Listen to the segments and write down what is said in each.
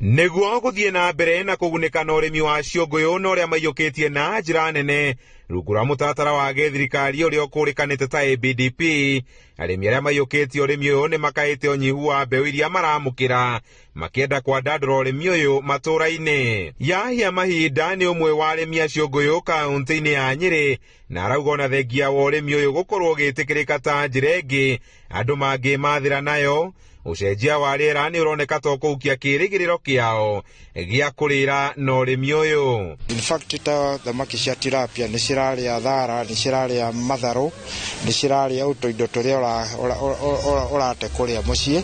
Nĩguo gũthiĩ na mbere na kũgunĩka na ũrĩmi wa ciũngũyũ na ũrĩa maiyũkĩtie na njĩra nene rungu rwa mũtaratara wa gĩthirikari ũrĩa ũkũrĩkanĩte ta ABDP, arĩmi arĩa maiyũkĩtie ũrĩmi ũyũ nĩ makaĩte ũnyihu wa mbeũ iria maramũkĩra makĩenda kwandandũra ũrĩmi ũyũ matũũra-inĩ. Yahya Mahinda nĩ ũmwe wa arĩmi a ciũngũyũ kaũntĩ-inĩ ya Nyĩrĩ na arauga ona thengia wa ũrĩmi ũyũ gũkorwo ũgĩtĩkĩrĩka ta njĩra ĩngĩ andũ mangĩmathĩra nayo, ũcenjia wa rĩera nĩ ũroneka ta ũkũhukia kĩĩrĩgĩrĩro kĩao gĩa kũrĩra na ũrĩmi ũyũ. In fact, ta thamaki cia tilapia nĩ cirarĩa thara, nĩ cirarĩa matharũ, nĩ cirarĩa tũindo tũrĩa ũrate kũrĩa mũciĩ,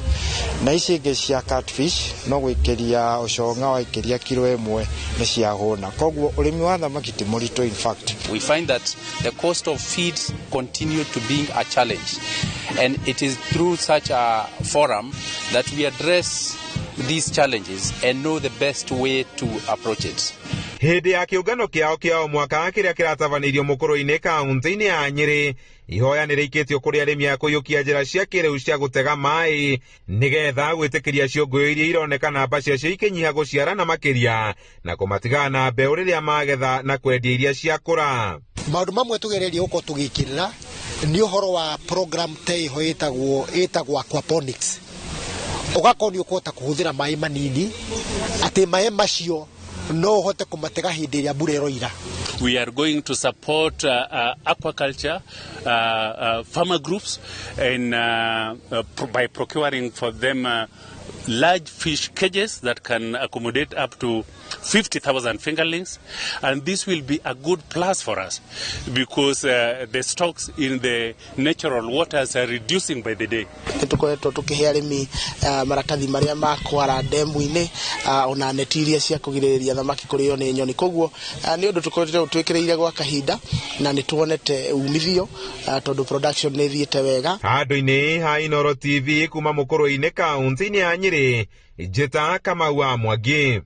na ici ingĩ cia catfish no gwĩkĩria ũconga waikĩria kiro 1 nĩ ciahũna. Koguo ũrĩmi wa thamaki ti mũritũ in fact. We find that the cost of feeds continue to being a challenge, and it is through such a forum that we address these challenges and know the best way to approach it. Hĩndĩ ya kĩũngano kĩao kĩa o mwaka kĩrĩa kĩratabanĩirio mũkũrũ-inĩ kaũntĩ-inĩ ya Nyĩrĩ, ihoya nĩ rĩikĩtio kũrĩ arĩmi a kũiyũkia njĩra cia kĩrĩu cia gũtega maĩ nĩgetha gwĩtĩkĩria ciũngũyũ iria ironeka namba ciacio ikĩnyiha gũciarana makĩria na kũmatigana na mbeũ rĩrĩa magetha na kwendia iria ciakũra. Maũndũ mamwe tũgererie gũkorwo tũgĩkĩrĩra nĩ ũhoro wa program ta ĩho ĩtagwo aquaponics, ũgakorwo nĩ ũkũhota kũhũthĩra maĩ manini, atĩ maĩ macio no ũhote kũmatega hĩndĩ ĩrĩa mbura ĩroira. We are going to support aquaculture farmer groups in, by procuring for them large fish cages that can accommodate up to 50,000 fingerlings. And this will be a good plus for us because the stocks in the natural waters are reducing by the day. Nĩ tũkoretwo tũkĩhe arĩmi maratathi marĩa ma kwara ndemu-inĩ, ona neti iria cia kũgirĩrĩria thamaki kũrĩo nĩ nyoni. Koguo nĩ ũndũ tũkoretwo twĩkĩrĩire gwa kahinda na nĩ tuonete umithio, tondũ production nĩ ĩthiĩte wega. Handũ-inĩ ha Inooro TV kuma mũkũrũ-inĩ kaũntĩ-inĩ ya Nyĩrĩ, njĩta Kamau wa Mwangi.